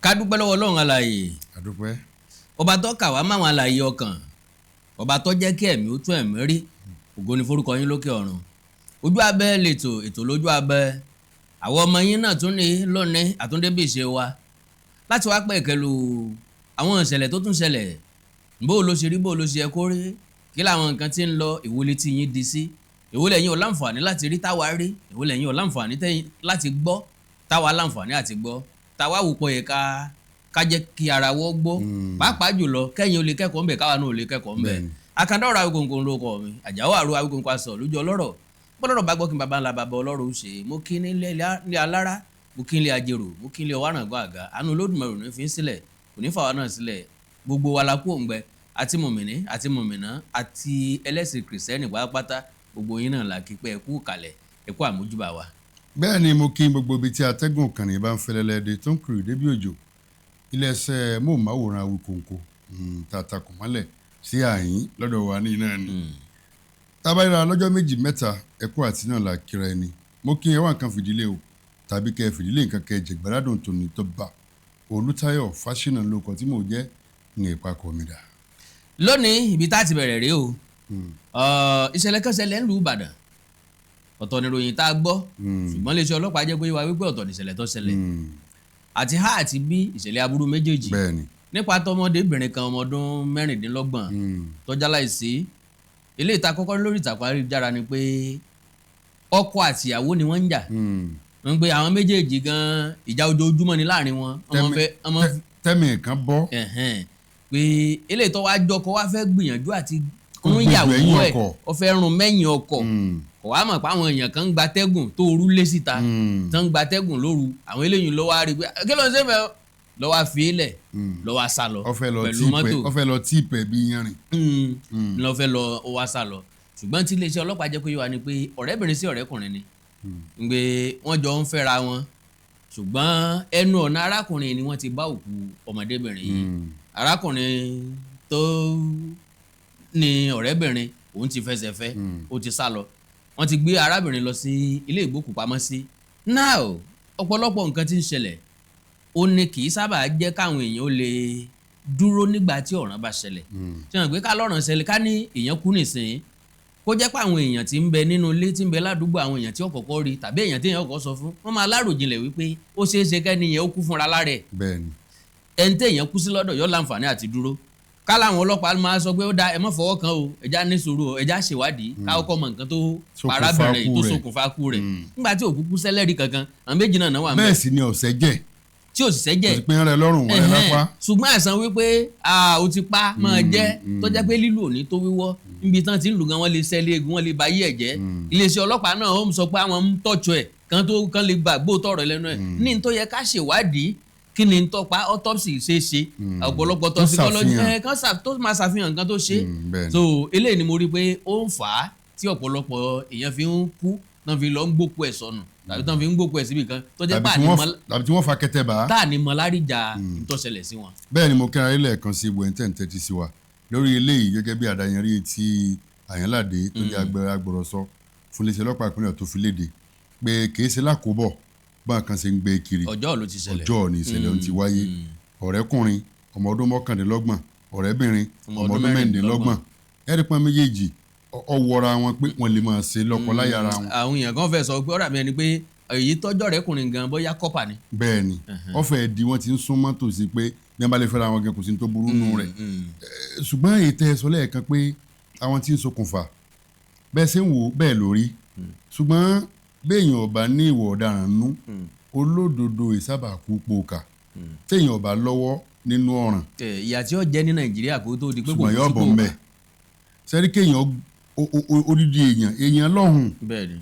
Ká dúpẹ́ lọ́wọ́ Ọlọ́run alààyè. Àdúpẹ́. Ọba tó kà wá máwọn alààyè ọkàn, ọba tó jẹ́ kí ẹ̀mí ó tún ẹ̀mí rí, ògo ni forúkọ yín lókè ọ̀run. Ojú abẹ́ lètò, ètò lójú abẹ́. Àwọn ọmọ yín náà tún ní lónìí àtúndé bí ìṣe wa láti wá pẹ̀kẹ́lu àwọn ìṣẹ̀lẹ̀ tó tún ṣẹlẹ̀. Bó ló ṣe rí, bó ló ṣe yẹ kó rí, kí làwọn nǹkan tí ń lọ, ìwọlé tí yín di sí, èwo lẹ́yìn ò láǹfààní láti rí táwa rí, èwo lẹ́yìn ò láǹfààní láti gbọ́ táwa láǹfààní àti gbọ́, táwa wò pọ̀ yẹ ká jẹ́ kí ara wọ́ gbọ́, pàápàá jùlọ kẹ́yìn ó lè kẹ́kọ̀ọ́ ńbẹ̀, káwa náà ó lè kẹ́kọ̀ọ́ ńbẹ̀. Akandọ́rọ̀ Awíkonko ló kọ́ mi, Àjàó àrò Awíkonko aṣọ lójú ọlọ́rọ̀ bọ́lọ́rọ̀ bá gbọ́ kí n bàbá ńlá bàbá ọlọ́rọ̀ ó ṣe. Mo kí ní ilé alára, mo kí ní ilé ajérò, mo kí ní ilé ọwárangán àga. Àánú Olódùmarè ò ní fi ń sílẹ̀, kò ní fà wá náà sílẹ̀. Gbogbo wa la kú òǹgbẹ, àti mùmìnì àti mùmìnà àti ẹlẹ́sìn Kìrìsìtẹ́nì pátápátá, gbogbo yín náà la kí pé ẹ kú kalẹ̀, ẹ kú àmójúbà wa. Bẹ́ẹ̀ ni, mo kí gbogbo ibi tí atẹ́gùn kànnì bá ń fẹ́lẹ́lẹ́ dé tó ń kiri débi òjò. Iléeṣẹ́ móhùnmáwòrán Awíkonko tàtàkùn mọ́lẹ̀ sí àyín lọ́dọ̀ wa ní iná ni tábàyíra lọ́jọ́ méjì mẹ́ta, ẹ̀kú àti náà la kíra ẹni. Mo kí ẹ wá nǹkan fìdílé o tàbí kẹ fìdílé nǹkan kẹ jẹ̀gbẹ́rádùn tòní tó bá Olùtayọ̀ Fáṣínà lóko tí mò ń jẹ́ ní ìpakọ̀ mi dà. Lónìí, ibi tá a ti bẹ̀rẹ̀ rèé o. Ìṣẹ̀lẹ̀ kan ṣẹlẹ̀ ńlùú Ìbàdàn. Ọ̀tọ̀ ni ìròyìn tá a gbọ́, ṣùgbọ́n iléeṣẹ́ ọlọ́pàá jẹ́ pé wá wípé ọ̀tọ̀ ni ìṣẹ̀lẹ̀ tó ṣẹlẹ̀, àti a àti b ìṣẹ̀lẹ̀ aburú méjèèjì. Nípa tọmọdébìnrin kan, ọmọ ọdún 26, tó jáláìsí. Eléyìí tá a kọ́kọ́ lórí ìtàkùn ayélujára ni pé ọkọ àtìyàwó ni wọ́n ń jà, ń pé àwọn méjèèjì gan ìjà ojoojúmọ́ ni láàrin wọn. Ọmọ fẹ́ ọmọ tẹ́mì kan bọ́. Ẹ̀hẹ́n, pé eléyìí tó wá jọkọ wá fẹ́ gbìyànjú àti Kó rún gbogbo ìyàwó ẹ̀yìn ẹ̀. ọkọ. Ó fẹ́ rún mẹ́yìn ọkọ. Kò wá mọ̀ pé àwọn èèyàn kan ń gbatẹ́gùn tó orú lé síta, tó ń gbatẹ́gùn lóru. Àwọn eléyìí ló wá rí pé kí ló ń ṣe mẹ́, ló wá fi í lẹ̀, ló wá sá lọ ó fẹ́ lọ pẹ̀lú tíìpẹ̀ mọ́tò. Ó fẹ́ lọ tíìpẹ̀ bí yanrìn. Lọ fẹ́ lọ, ó wá sá lọ. Ṣùgbọ́n tí iléeṣẹ́ ọlọ́pàá jẹ́ kó yé wa ni pé ọ̀rẹ́bìnrin sí ọ̀rẹ́kùnrin ni, pé wọ́n jọ ń fẹ́ra wọn, ṣùgbọ́n ẹnu ọ̀nà arákùnrin ni wọ́n ti bá òkú ọmọdébìnrin yìí. Arákùnrin tó ní ọ̀rẹ́bìnrin, òun ti fẹsẹ̀ fẹ́, ó ti sá lọ. Wọ́n ti gbé arábìnrin lọ sí ilé ìgbókùpamọ́sí. Now, ọ̀pọ̀lọpọ̀ nǹkan tí ń ṣẹlẹ̀, ó ní kì í sábà jẹ́ káwọn èèyàn ó lè dúró nígbà tí ọ̀ràn bá ṣẹlẹ̀. Ṣé wọn pé ká lọ́ràn ṣẹlẹ̀, ká ní èèyàn kú nìsín, kó jẹ́ pé àwọn èèyàn tí ń bẹ nínú ilé, tí ń bẹ ládùúgbò, àwọn èèyàn tí ó kọ́kọ́ rí tàbí èèyàn tí èèyàn kọ́kọ́ sọ fún wọn, máa láròjinlẹ̀ wípé ó ṣeé ṣe kẹ́ni yẹn ó kú fúnra lára ẹ̀. Ẹni tí èèyàn kú sí lọ́dọ̀ yóò láǹfààní àti dúró. Ká láwọn ọlọ́pàá máa sọ pé ó da, ẹ má fọwọ́ kan o, ẹja ní sùúrù o, ẹja ṣèwádìí, ká kọ́kọ́ mọ nǹkan tó ṣokùnfà arábìnrin kú tó rẹ̀. ṣokùnfà kú rẹ̀. Nígbà tí òkú kú sẹ́lẹ̀rì kankan, àwọn méjì náà wà ń bẹ̀. Bẹ́ẹ̀ sì ni ọ̀sẹ̀ jẹ́. Tí òṣìṣẹ́ jẹ́. Kò sí pé ń rẹ lọ́rùn wọn rẹ lápá. Ṣùgbọ́n àìsàn wípé o ti pa máa jẹ́ tó jẹ́ pé lílù òní tó wíwọ́ níbi tán ti ń lù gan, wọ́n lè sẹ́lé egun, wọ́n lè ba yí ẹ̀ jẹ́. Iléeṣẹ́ ọlọ́pàá náà ó ń sọ pé àwọn ń tọ́jú ẹ̀ kan tó kan lè gbà gbóòótọ́ ọ̀rọ̀ lẹ́nu ẹ̀ ní tó yẹ ká ṣèwádìí kí ni ń tọ́pa. Autopsy ṣe é ṣe, ọ̀pọ̀lọpọ̀ Tó toxicology ṣàfihàn. Kan tó máa ṣàfihàn nǹkan tó ṣe. Bẹ́ẹ̀ ni. So eléyìí ni mo rí pé ó ń fà á tí ọ̀pọ̀lọpọ̀ èèyàn fi ń kú, tán fi lọ ń gbókù ẹ̀ sọnù tàbí tán fi ń gbókù ẹ̀ síbi kan tó jẹ́ tàbí pé tí tàbí tí wọ́n fa kẹtẹ bá. tá à ní mọ láríjà tó ṣẹlẹ̀ sí wọn. Bẹ́ẹ̀ ni, mo kíra ilé ẹ̀kan sí ibò ẹ̀ ń tẹ̀ ń tẹ́tí sí wa lórí eléyìí gẹ́gẹ́ bí àdáyanrí tí Àyànládé tó jẹ́ agbọ̀rọ̀sọ fún iléeṣẹ́ ọlọ́pàá ìpínlẹ̀ tó fi léde pé kìí ṣe lákòóbọ̀ bá kan ṣe ń gbé kiri. Ọjọ́ ló ti ṣẹlẹ̀. Ọjọ́ ni ìṣẹ̀lẹ̀ ohun ti wáyé. Ọ̀rẹ́kùnrin ọmọ ọdún 29, ọ̀rẹ́bìnrin ọmọ ọmọ ọdún ọdún 26, ẹ̀rí pọ́n méjèèjì ọwọ́ra wọn pé wọ́n lè máa ṣe lọ́kọ láya ara wọn. Àwọn èèyàn kan fẹ́ sọ pé ọ̀rọ̀ àmì ẹni pé èyí tọ́jọ́ rẹ̀kùnrin gan bóyá kọ́pà ni. Bẹ́ẹ̀ ni, ọ̀fẹ́ di wọ́n ti ń súnmọ́ tòsí pé bí wọ́n bá lè fẹ́ra wọn gan, kò sí ní tó burú nù rẹ̀. Ṣùgbọ́n èyí tẹ́ ẹ sọ lẹ́ẹ̀kan pé àwọn tí ń ṣokùnfà bẹ́ẹ̀ ṣe ń wò bẹ́ẹ̀ lórí, ṣùgbọ́n béèyàn ò bá ní ìwà ọ̀daràn nú, olódodo ìsábà kú pòkà, téèyàn ò bá lọ́wọ́ nínú ọ̀ràn. Ìyà tí ó jẹ́ ní Nàìjíríà kó tó di pé kò ṣùgbọ́n kú yóò sí bọ̀ kò mbẹ́ sẹ́rí kéèyàn odidi èèyàn, èèyàn lọ́hùn, bẹ́ẹ̀ ni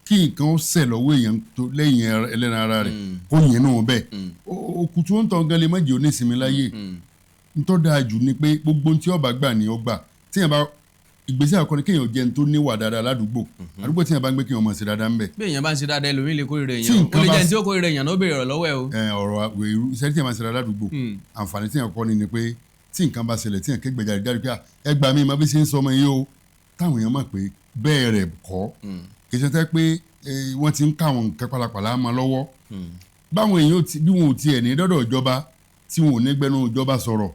kí nǹkan ó ṣẹ̀ lọ́wọ́ èèyàn tó lẹ́yìn ẹlẹ́ran ara rẹ̀, kó yẹn náà bẹ́ẹ̀, òkú tí wọ́n ń tàn gan lè má jẹ́ onísinmi láyé. Ntọ́ dáa jù ni pé gbogbo ohun tí ó bá gbà ní ó gbà. Tíyẹn bá ìgbésẹ̀ àkọ́kọ́ ni kéèyàn jẹ́ ní tó níwà dáadáa ládùúgbò, àdúgbò tíyẹn bá ń gbé, kéèyàn máa ṣe dáadáa ń bẹ̀. Bí èèyàn bá ń ṣe dáadáa, ẹlòmíì lè kórìíra Tí èèyàn o. Ó nǹkan lè bá jẹ́ ní tí ó kórìíra èèyàn náà ó béèrè ọ̀rọ̀ lọ́wọ́ ẹ o. Ẹ, ọ̀rọ̀ irú iṣẹ́ tíyẹn máa ṣe dáadáa ládùúgbò, àǹfààní tíyẹn kọ́ ni ni pé tí nǹkan bá ṣẹlẹ̀, tíyẹn kégbèjáde jáde pé, "Ah, ẹ gbà mí, má bí ṣe ń sọ ọmọ yìí o," táwọn èèyàn mọ̀ pé bẹ́ẹ̀ rẹ̀ kọ́. Kì í ṣe tẹ́ pé wọ́n ti ń ká àwọn nǹkan pálapàla mọ́ lọ́wọ́. Báwọn èèyàn bí wọn ò tiẹ̀ ní dọ́dọ̀ ìjọba. Tí wọn ò ní gbẹnu ìjọba sọ̀rọ̀,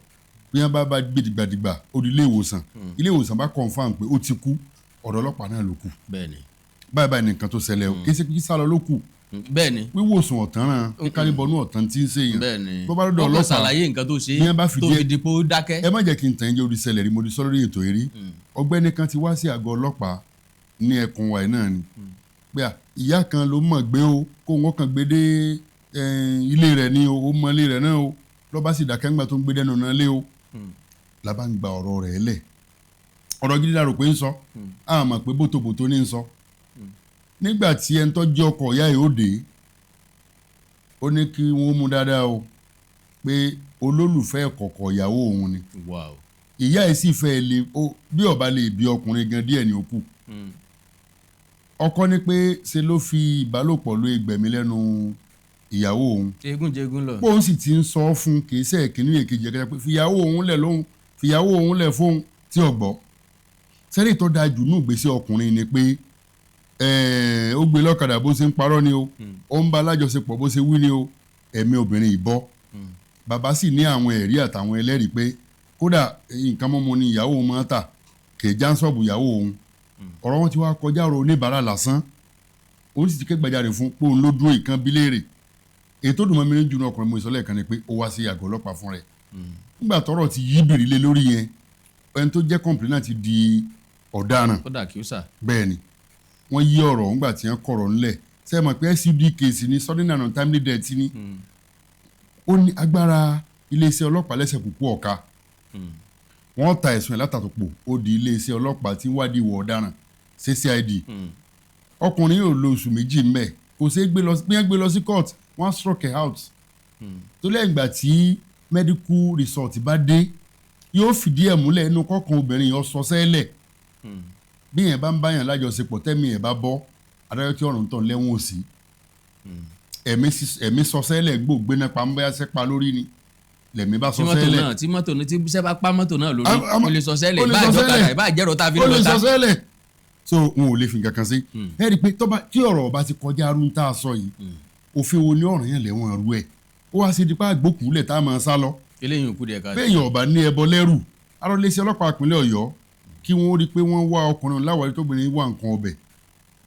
bí wọ́n bá gbé dìgbàdìgbà ó di ilé ìwòsàn, ilé ìwòsàn bá confirm pé ó ti kú, ọ̀dọ̀ ọlọ́pàá náà ló kù. Báyìí báyìí nìkan tó ṣẹlẹ̀ o, kì í ṣe kí sálọ ló kù. Wíwòsàn ọ̀tán ràn, kíkárí bọnú ọ̀tán tí ń ṣèyàn. Bó bá lọ́dọ̀ Wọ́n kàn ọlọ́pàá, ṣàlàyé nǹkan tó ṣe bí wọ́n bá fìdí tó fi di pé ó dákẹ́. Ẹ má jẹ́ kí n tàn yín jẹ́, orí ṣẹlẹ̀ rí, mo ti sọ lórí ètò yìí rí. Ọ̀gbẹ́ni kan ti wá sí àgọ́ ọlọ́pàá ní ẹkùn wa yìí náà ni pé à, ìyá kan ló mọ̀ gbé o, kó wọn kàn gbé dé ilé rẹ̀ ni o, ó mọ ilé rẹ̀ náà o, lọ́ba sì dákẹ́ ńgbà tó ń gbé dẹ́nu náà lé o. La bá ń gba ọ̀rọ̀ rẹ̀ lẹ̀, ọ̀rọ̀ gidi la rò pé ń sọ, a mọ̀ pé bótobòtó ní ń sọ. Nígbà tí ẹni tó jẹ́ ọkọ ìyá yìí ó dé, ó ní kí wọ́n mú dáadáa o, pé olólùfẹ́ kọ̀kọ̀ ìyàwó òun ni. Ìyá ẹ̀ sì fẹ́ lè ó bí ọba lè bí ọkùnrin gan díẹ̀ ní òkú. Ọkọ ní pé ṣe ló fi ìbálòpọ̀ ló ẹgbẹ̀mí lẹ́nu ìyàwó òun. Eégún jẹgún lọ. Bóun sì ti ń sọ fún, kì í ṣe ìkíní èkejì ẹ̀kẹta, pé fìyàwó òun lẹ̀ lóhun, fìyàwó òun lẹ̀ fóun, tí ọ̀gbọ́ sẹ́rí. Tó dáa jù nù gbèsè ọkùnrin ni pé ó gbé lọ́kadà bó ṣe ń parọ́ ni o, ó ń bá alájọṣepọ̀ bó ṣe wí ni o, ẹ̀mí obìnrin ìbọ́. Bàbá sì ní àwọn ẹ̀rí àtàwọn ẹlẹ́rìí pé kódà nǹkan mọ́mọ́ ni ìyàwó òun máa ń tà, kì í já ń sọ̀bù ìyàwó òun. Ọ̀rọ̀ wọn ti wá kọjá ọ̀rọ̀ oníbàárà lásán. Òun sì ti ké gbàjarè fún pé òun ló dúró ìkan bí léèrè. Èyí tó dùn mọ́ mi ní jù ní ọkùnrin mo ìsọ̀lẹ̀ kan ni pé ó wá sí àgọ́ ọlọ́pàá fún rẹ̀ nígbà tọ́rọ̀ ti yí bìrì lé lórí yẹn. Ẹni tó jẹ́ complainant ti di ọ̀daràn. Kódà kí ó sà. Bẹ́ẹ̀ ni, wọ́n yí ọ̀rọ̀ ńgbà tí wọ́n kọ̀rọ̀ ńlẹ̀. Ṣé ẹ mọ̀ pé SUD case ni, sudden and untimely death ni. Ó ní agbára iléeṣẹ́ ọlọ́pàá lẹ́sẹ̀ púpọ̀ ọ̀ka. Wọ́n ta ẹ̀sùn ẹ̀ látàtòpò, ó di iléeṣẹ́ ọlọ́pàá tí ń wádìí ìwà ọ̀daràn, CCID. Ọkùnrin yóò lo oṣù 2 ńbẹ̀, kò ṣeé gbé lọ. Bí wọ́n gbé lọ sí court, wọ́n struck her out. Tó lẹ́yìn ìgbà tí medical result bá dé, yóò fìdí ẹ̀ múlẹ̀ inú kọ́kàn obìnrin yẹn sọ sẹ́lẹ̀. Bí yẹn bá ń báyàn lájọṣepọ̀, tẹ́mi yẹn bá bọ́, adájọ́ tí ọ̀run tán lẹ́wọ̀n òsì. Ẹ̀mí sọ sẹ́lẹ̀, gbògbéná pa ń bóyá sẹ́pa lórí ni lẹ̀mí bá tí sọ mọ́tò sẹ́lẹ̀. náà, tí mọ́tò náà, tí iṣẹ́ bá pa mọ́tò náà lórí, ó lè sọ sẹ́lẹ̀. Ó lè ìbá sọ àjọ sẹ́lẹ̀. kàkà, ìbá àjẹrò tá a fi Ó lè lọ sọ ta. sẹ́lẹ̀. So n ò lè fi nǹkan kan sí. Ẹ rí i pé tọ́ba tí ọ̀rọ̀ ọba ti kọjá arú tá a sọ yìí, òfin wo ni ọ̀ràn yẹn lẹ́wọ̀n arú ẹ̀ ó wá sí dípá àgbókùúlẹ̀ tá a máa sá lọ? Eléyìí ò kú díẹ̀ káàtó. Béèyàn ọba ní ẹbọ lẹ́rù, arọ́lẹ́sẹ̀ ọlọ́pàá ìpínlẹ̀ Ọ̀yọ́, kí wọ́n rí i pé wọ́n wá ọkùnrin láwàárí tóbìnrin wá nǹkan ọbẹ̀,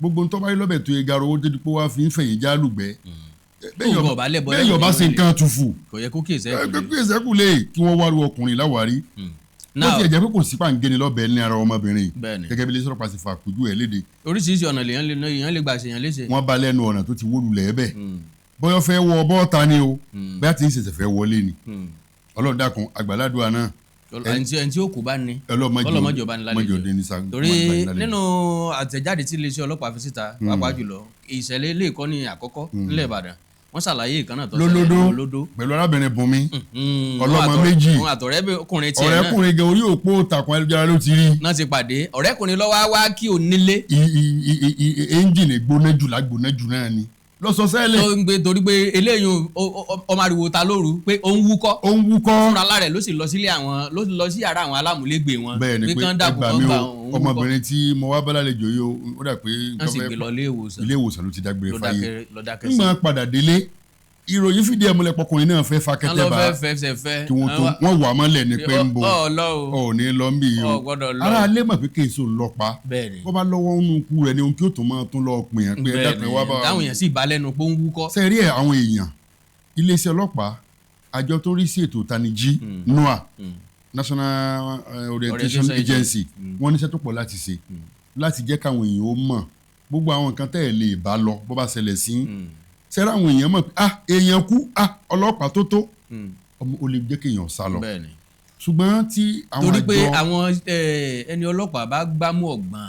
gbogbo ń tọ́ba yìí lọ́bẹ̀ tó yẹ garo owó tó di pé wá fi ń fẹ̀yìn já lùgbẹ́. Tóun ọba lẹ́bọ Béèyàn lẹ́rù ọba ṣe ni. Nǹkan tufu. Kò yẹ kó kíyèsí ẹ̀kú lè. Kí ìṣẹ́kù lè kí wọ́n wá ru ọkùnrin láwàárí. Bó Now tiẹ̀ jẹ́ pé kò sí pàǹgẹ́ni lọ́bẹ̀ ní ara ọmọbìnrin yìí, gẹ́gẹ́ bí iléeṣẹ́ ọlọ́pàá ti fà kójú ẹ̀ léde. Oríṣiríṣi ọ̀nà lèèyàn lè gbà ṣèyàn léṣe. Wọ́n bá lẹ́nu ọ̀nà tó ti wó lulẹ̀ ẹ́ bẹ́ẹ̀, bóyá fẹ́ wọ bọ́ọ̀ta ni o, bóyá tí ń ṣẹ̀ṣẹ̀ fẹ́ wọlé ni. Ọlọ́run dákun, àgbàládùá náà. Ẹni tí ó kú bá ní, ọlọ́mọdé ọlọ́mọdé ọba ní lálejò. mọ́jọ ní sa. Torí nínú àtẹ̀jáde tí iléeṣẹ́ ọlọ́pàá fi síta, pàápàá jùlọ ìṣẹ̀lẹ̀ ilé ìkọ́ni àkọ́kọ́ nílẹ̀ Ìbàdàn, wọ́n ṣàlàyé ìkan náà tó ṣẹlẹ̀ lólódó lólódó. Pẹ̀lú arábìnrin Bùnmi ọlọ́mọ méjì. Òun àtọ̀rẹ́kùnrin tiẹ̀ náà. Ọ̀rẹ́kùnrin gan, orí òpó ìtàkùn ayélujára ló ti rí. Náà ti pàdé ọ̀rẹ́kùnrin lọ́wọ́ wá kí onílé. Ẹ́ńjìnì gbóná jù lágbóná jù náà ni lọ́sọ̀ọ́sẹ́lẹ̀. Tó ń gbé torí pé eléyìí ọmọ ariwo ta lóru pé ó ń wúkọ́. Ó ń wúkọ́. Fúnra lára ẹ̀ ló sì lọ sílé àwọn, ló lọ sí yàrá àwọn alámúlégbè wọn. Bẹ́ẹ̀ ni pé kán dákun, ẹgbà kán mi gbà o, òun wúkọ́. Ọmọbìnrin tí mo wá bá lálejò yìí o, ó dà pé Wọ́n nǹkan sì fẹ́ gbé lọ ilé ìwòsàn. Ilé ìwòsàn ló ti dágbére Ló fáyé. dákẹ́, ló dákẹ́ sí. Ńgbà padà délé, ìròyìn fìdí ẹ̀ múlẹ̀ pọkùnrin náà fẹ́ fa Wọ́n kẹ́tẹ́ lọ bá fẹ́ fẹsẹ̀ fẹ́. kí wọ́n tó wọ́n wà mọ́lẹ̀ ní pé ń bọ̀ Ọ lọ o. Ọ̀ ní lọ ń bì yìí Ọ o. gbọ́dọ̀ lọ. Ara alẹ́ mọ̀ pé kéèso ńlọpa. Bẹ́ẹ̀ ni. Bọ́ bá lọ́wọ́ nínú ikú rẹ̀ ni ohun kí ó tún máa tún lọ pè é pé ẹ dákun, ẹ wá bá wa. Táwọn èèyàn sì bá lẹ́nu pé ó ń wúkọ́. Sẹ́rí ẹ̀, àwọn èèyàn, iléeṣẹ́ ọlọ́pàá, àjọ tó rí sí ètò ìtanijí, NOA, National Orientation Orientation Agency, wọ́n níṣẹ́ tó pọ̀ láti ṣe láti jẹ́ káwọn èèyàn ó mọ̀ gbogbo àwọn nǹkan tẹ́ ẹ̀ lè bá lọ bó bá ṣẹlẹ̀ sí. Sẹ́rí, àwọn èèyàn mọ̀ pé ah, èèyàn kú, ah, ọlọ́pàá tó tó ọmọ, ó lè jẹ́ kéèyàn sá lọ. Bẹ́ẹ̀ ni. Ṣùgbọ́n tí àwọn Torí pé àjọ àwọn ẹni ọlọ́pàá bá gbámú ọ̀gbọ́n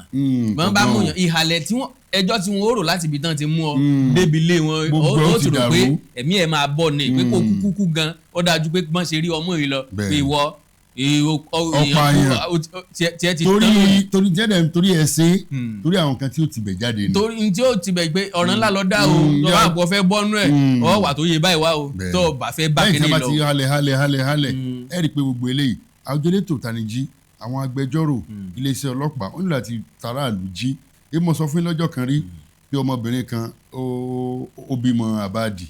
wọ́n bá ọgbọ́n mú o. yàn, ìhàlẹ̀ tí wọ́n, ẹjọ́ tí wọ́n ó rò láti ibi tán ti mú ọ débi ilé wọn, Gbogbo ẹ̀ ó ó ti ti rò pé dàrú. ẹ̀mí ẹ̀ máa bọ̀ ni pé kó kúkú kú gan, ó dájú pé bọ́n ṣe rí ọmọ yìí lọ pé ìwọ Ọ̀pọ̀ àyàn. tiẹ̀ ti Torí tán lónìí. Torí jẹ́dẹ̀, torí ẹ ṣe, torí àwọn kan tí ó ti bẹ̀ jáde ni. Torí n tí ó ti bẹ̀ pé ọ̀ràn ńlá lọ dá o, tó bá pọ̀ fẹ́ bọ́nú ẹ̀, ọ wà tó yẹ báyìí wá o, tó o bá fẹ́ bá Lẹ́yìn tí kíní wọ́n bá lọ. ti halẹ̀ halẹ̀ halẹ̀ halẹ̀, ẹ rí i pé gbogbo eléyìí, àjọ elétò ìtanijí, àwọn agbẹjọ́rò, iléeṣẹ́ ọlọ́pàá, ó nílò àti taráàlú jí. Èyí mo sọ fún yín lọ́jọ́ kan rí bí ọmọbìnrin kan ó bímọ àbáàdì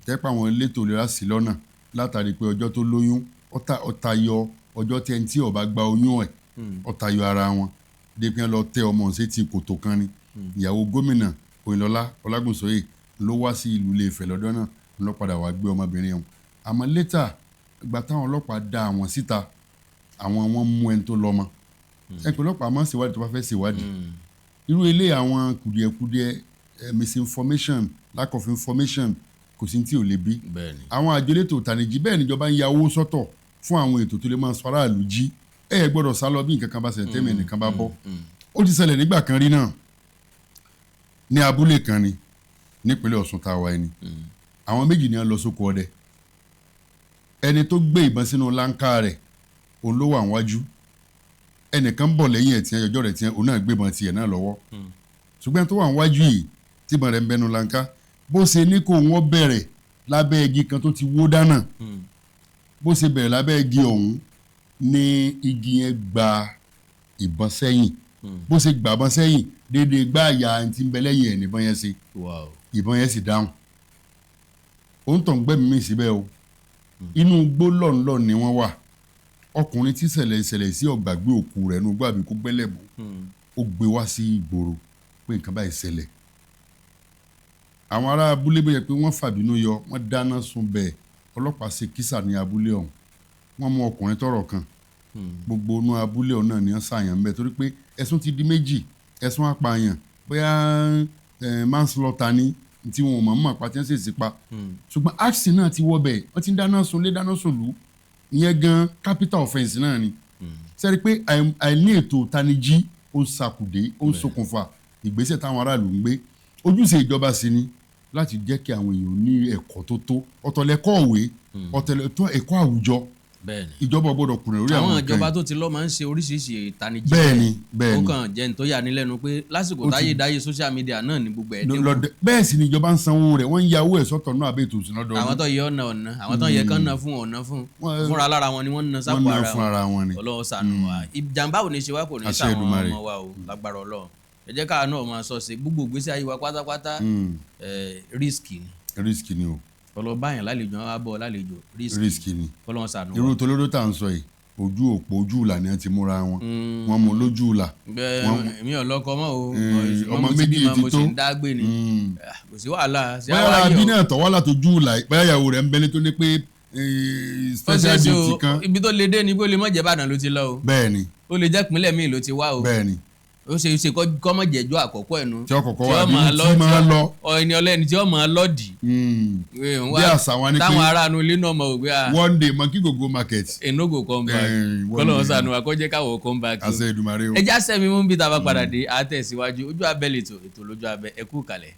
tẹ́pẹ́ àwọn elétò ìlera sí lọ́nà. Látàrí pé ọjọ́ tó lóyún ó tayọ ọjọ́ tí ẹni tí ó bá gba oyún ẹ̀, ó tayọ ara wọn dé pé wọ́n lọ tẹ ọmọ ọ̀hún sétí kòtò kan ni. Ìyàwó gómìnà Oyinlọ́lá Ọlágúnsóyè ló wá sí ìlú Ilé-Ifẹ̀ lọ́dọ́ náà, ló padà wá gbé ọmọbìnrin ọ̀hún. Àmọ́ later, ìgbà táwọn ọlọ́pàá dá àwọn síta, àwọn wọn mú ẹni tó lọ́mọ ẹ pé ọlọ́pàá máa ń ṣèwádìí tó bá fẹ́ ṣèwádìí irú ilé. Àwọn kùdìẹ̀kudiẹ, misinformation, lack of information, kò sí tí ò lè bí. Àwọn àjọ elétò ìtànìjí, bẹ́ẹ̀ níjọba ń ya owó sọ́tọ̀ fún àwọn ètò tó lè máa sọ aráàlú jí. Ẹ ẹ gbọ́dọ̀ sá lọ bí nǹkan kan bá ṣẹlẹ̀, tẹ́mi ẹnìkan bá bọ́. Ó ti ṣẹlẹ̀ nígbà kan rí náà ní abúlé kan ni nípínlẹ̀ Ọ̀ṣun tá a wà. Ẹni àwọn méjì ni wọ́n lọ sóko ọdẹ. Ẹni tó gbé ìbọn sínú láńká rẹ̀, òun ló wà níwájú. Ẹnìkan bọ̀ lẹ́yìn ẹ̀ tiẹ̀ ọjọ́ rẹ̀ tiẹ̀, òun náà gbébọn tiẹ̀ náà lọ́wọ́. Ṣùgbọ́n tó wà níwájú yìí, tíbọn rẹ̀ ń bẹnu láńká, bó ṣe ní kó wọ́n bẹ̀rẹ̀ lábẹ́ igi kan tó ti wó dáná, bó ṣe bẹ̀rẹ̀ lábẹ́ igi ọ̀hún ní igi yẹn gba ìbọn sẹ́yìn. Bó ṣe gbà ìbọn sẹ́yìn, déédéé gbá àyà ẹni tí ń bẹ lẹ́yìn ẹ̀ níbọn yẹn ṣe. Ìbọn yẹn sì dáhùn, òun tó ń gbẹ́mìí mì síbẹ̀ o. Inú igbó lọ́nlọ́n ni wọ́n wà. Ọkùnrin tí ṣẹlẹ̀ ìṣẹ̀lẹ̀ sí ọ̀gbàgbé òkú rẹ̀ nínú igbó àbí kó gbẹ́lẹ̀ bò, ó gbé wá sí ìgboro pé nǹkan báyìí ṣẹlẹ̀. Àwọn ará abúlé bóyá pé wọ́n fàbínú yọ, wọ́n dáná sun bẹ́ẹ̀. Ọlọ́pàá ṣe kísà ní abúlé ọ̀hún, wọ́n mú ọkùnrin tọ́rọ̀ kàn. Gbogbo inú abúlé ọ̀hún náà ni wọ́n ṣàyàn ń bẹ̀, torí pé ẹ̀sùn ti di méjì: ẹ̀sùn apààyàn, bóyá manslaughter ni, tí wọn ò mọ̀ mọ̀ pa, tí wọ́n sì sì pa. Ṣùgbọ́n arson náà ti wọ́ bẹ̀, wọ́n ti ń dáná sun lé, dáná sun lù ú, ìyẹn gan capital offence náà ni. Sẹ́ni pé àìní ètò ìtanijí, ó ń ṣàkùdé, ó ń ṣokùnfà ìgbésẹ̀ táwọn aráàlú ń gbé. Ojúṣe ìjọba sì ni láti jẹ́ kí àwọn èèyàn ní ẹ̀kọ́ tó tó. Ọ̀tọ̀ lẹ́kọ́ òwe, ọ̀tọ̀ lẹ́kọ́ ẹ̀kọ́ àwùjọ. Ìjọba gbọ́dọ̀ kùnà lórí àwọn àwọn nǹkan ìjọba yìí. Tó ti lọ máa ń ṣe oríṣiríṣi ìtanijí. bẹ́ẹ̀ni bẹ́ẹ̀ni Ó kàn jẹ́ ní tó yà ní lẹ́nu pé lásìkò táyé dáyé social media náà ni gbogbo ẹ̀ dínkù. Bẹ́ẹ̀ sì ni ìjọba ń sanwó rẹ̀, wọ́n ń ya owó ẹ̀ sọ́tọ̀ náà àbẹ́ ètò ìṣúná Àwọn dọ́ọdún. tó yẹ ọ̀nà ọ̀nà, àwọn tó yẹ kán ná fún ọ̀nà fún fúnra lára wọn ni wọ́n ń ná sápò Wọ́n ná ara fún wọn. ara wọn ni. Ọlọ́run ṣàánú wa, ìjàmbá ò ní ṣe wá, kò ní Àṣẹ ṣàwọn Èdùmàrè. ọmọ wa o, lágbára Ọlọ́run. Ẹ jẹ́ káà náà máa sọ sí gbogbo ìgbésí ayé wa pátápátá. Risk ni. Risk ni o. Ọlọ́ báyàn lálejò, wọn á bọ̀ lálejò, risk. Risk ni. Ọlọ́run ṣàánú wa. Irú tolóró tá à ń sọ yìí, ojú òpó ojú ìlà ni wọ́n ti múra wọn, wọ́n mú lójú ìlà. Bẹ́ẹ̀ èmi ò lọ́kọ mọ́ o. Ọmọ Mo ti méjì bímọ, ti mo tó. sì ń dá gbé ni. Ah, kò sí wàhálà ṣé Bóyá àwa ara bí yọ̀? náà tọ́wọ́ látọjú ìlà, bóyá ìyàwó rẹ̀ ń bẹ́lẹ́ tó ní pé Ó special ṣeé ṣe duty o. kan. Ibi tó le dé ni pé ó lè má jẹ́ Ìbàdàn ló ti lọ o. Ó lè jẹ́ ìpínlẹ̀ míì ló ti wá o. Ó ṣe é ṣe kọ́ mọ̀ jẹ́jọ́ àkọ́kọ́ ẹ̀ nu. Tí ó kọ́kọ́ Tí wá ó bí máa tí lọ máa lọ. Ẹni ọlẹ́ni tí ó máa lọ́ọ̀dì. Bí àṣà wọn ni pé Táwọn aráàlú ilé náà mọ̀ wípé ah, one day monkey go go market. E no go come back. One Kọ́lọ́run day. ṣàánú wa, kó jẹ́ káwọ́ come back o. Àṣẹ Èdùmàrè o. Ẹ já sẹ́mi mú bí tá a bá padà dé, a tẹ̀síwájú. Ojú abẹ́ lètò, ètò lójú abẹ́. Ẹ kú kalẹ̀.